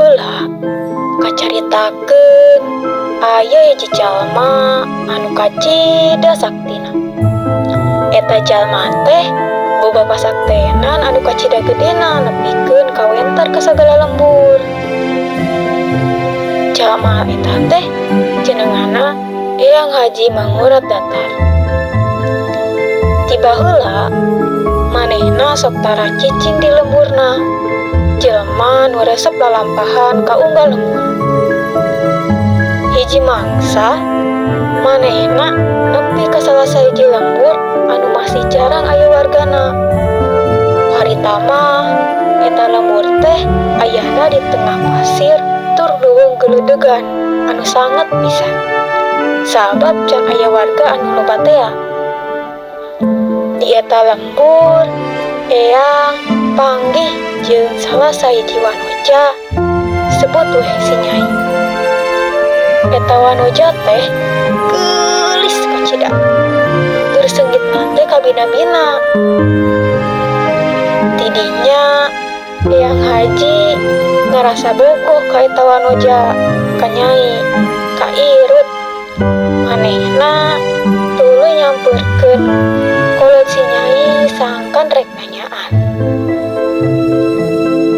Baheula kacaritakeun aya hiji jalma anu kacida saktina. Eta jalma teh boga pasaktenan anu kacida gedena nepikeun kawentar ka sagala lembur. Jalma eta teh jenenganna Eyang Haji Mangurat Datar. Ti baheula manehna sok tara cicing di lemburna. Jelema nu resep lalampahan ka unggal lembur. Hiji mangsa manehna nepi ka salah sahiji lembur anu masih jarang aya wargana. Harita mah eta lembur teh ayana di tengah pasir tur leuweung geuleudeugan anu sanget pisan. Sabab can aya warga anu loba tea. Di eta lembur Eyang panggih jeung salah sahiji wanoja sebut weh si Nyai. Eta wanoja teh geulis kacida. Tur seungitna teh kabina-bina. Ti dinya Eyang Haji ngarasa bogoh ka eta wanoja ka Nyai, ka irut. Manehna tuluy nyampeurkeun kolot si Nyai sangkan rek nanyaan.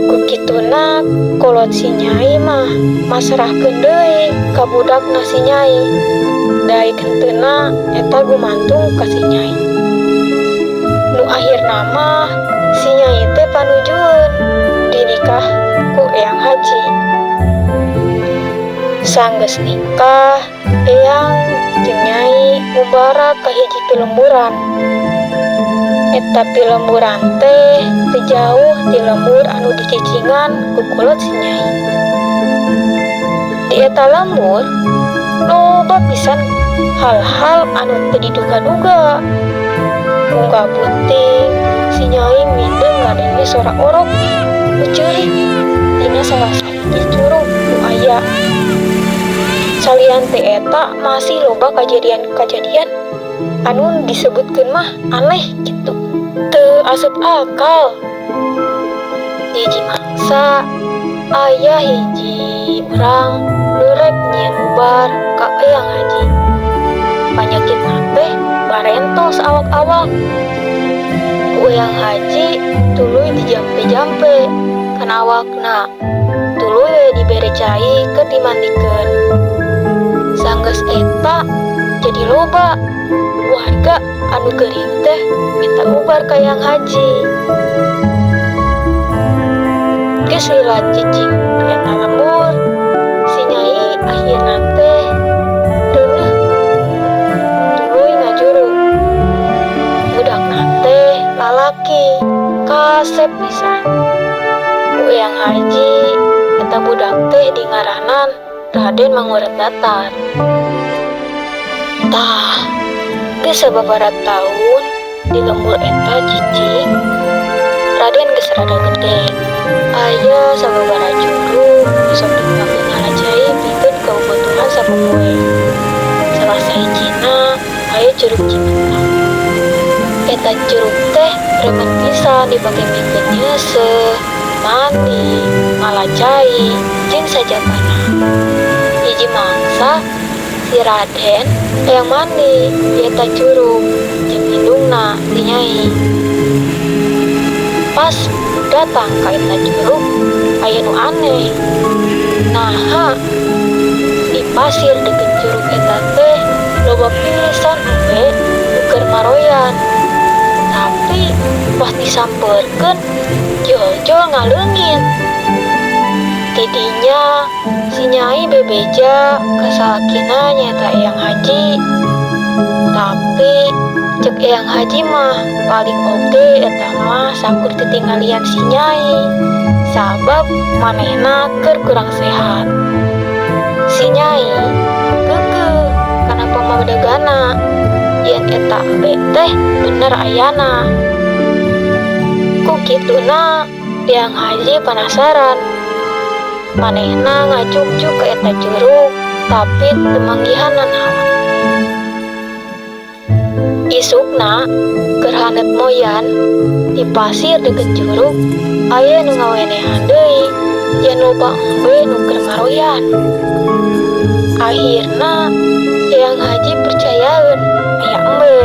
Ku kituna kolot si Nyai mah masrahkeun deui ka budakna si Nyai. Daek henteuna eta gumantung ka si Nyai. Nu akhirna mah si Nyai teh panujueun dinikah ku Eyang Haji. Sanggeus nikah, Eyang jeung Nyai ngumbara ka hiji pilemburan. Eta pilemburan teh teu jauh ti lembur anu dicicingan ku kolot si Nyai. Di eta lembur loba pisan hal-hal anu teu diduga-duga. Unggal peuting si Nyai mindeng ngadenge sora orok nu ceurik dina salah sahiji curug nu aya. Salian ti eta masih loba kajadian-kajadian anu disebutkeun mah aneh kitu. Teu asup akal. Di hiji mangsa aya hiji urang nu rek nyieun ubar ka Eyang Haji. Panyakitna teh barentos awak-awak. Ku Eyang Haji tuluy dijampe-jampe kana awakna. Tuluy we dibere cai keur dimandikeun. Sanggeus eta jadi loba warga anu gering teh minta ubar ka Eyang Haji. Geus lila cicing di eta lembur, si Nyai akhirna teh reuneuh tuluy ngajuru. Budakna teh lalaki kasep pisan. Ku Eyang Haji eta budak teh dingaranan Raden Mangurat Datar. Tah, geus sababaraha taun di lembur eta cicing, Raden geus rada gede. Aya sababaraha curug nu sok dipake ngala cai pikeun kabutuhan sapopoe. Salah sahijina aya Curug Cimentang. Eta curug teh remen pisan dipake pikeun nyeuseuh, mandi, ngala cai, jeung sajabana. Hiji mangsa si Raden hayang mandi di eta curug jeung indungna si Nyai. Pas datang ka eta curug aya nu aneh. Naha di pasir deket curug eta teh loba pisan embe nu keur maroyan. Tapi pas disampeurkeun jol-jol ngaleungit. Ti dinya si Nyai bebeja ka salakina nyaeta Eyang Haji. Tapi cek Eyang Haji mah paling oge eta mah sakur titinggalian si Nyai. Sabab manehna keur kurang sehat. Si Nyai keukeuh kana pamedegana yen eta embe teh bener ayana. Ku kituna Eyang Haji panasaran. Manehna ngajugjuk ka eta curug tapi teu manggihan nanaon. Isukna keur haneut moyan di pasir deket curug aya nu ngawenehan deui. Yen loba embe nu keur maroyan. Akhirna Eyang Haji percayaeun aya embe.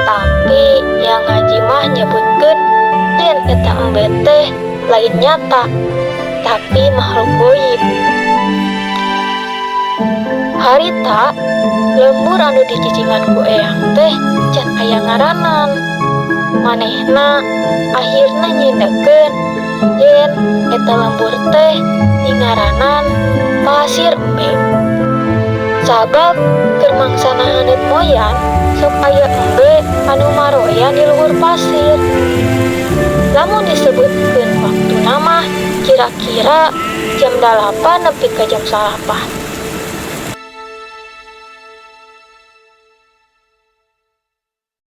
Tapi Eyang Haji mah nyebutkeun yen eta embe teh lain nyata, tapi makhluk goib. Harita lembur anu dicicingan ku Eyang teh can aya ngaranan. Manehna akhirna nyindekkeun yen eta lembur teh dingaranan pasir embe. Sabab keur mangsana haneut moyan, sok aya embe anu maroyan di luhur pasir. Lamun disebutkeun waktuna mah kira-kira jam 8 nepi ka jam 9.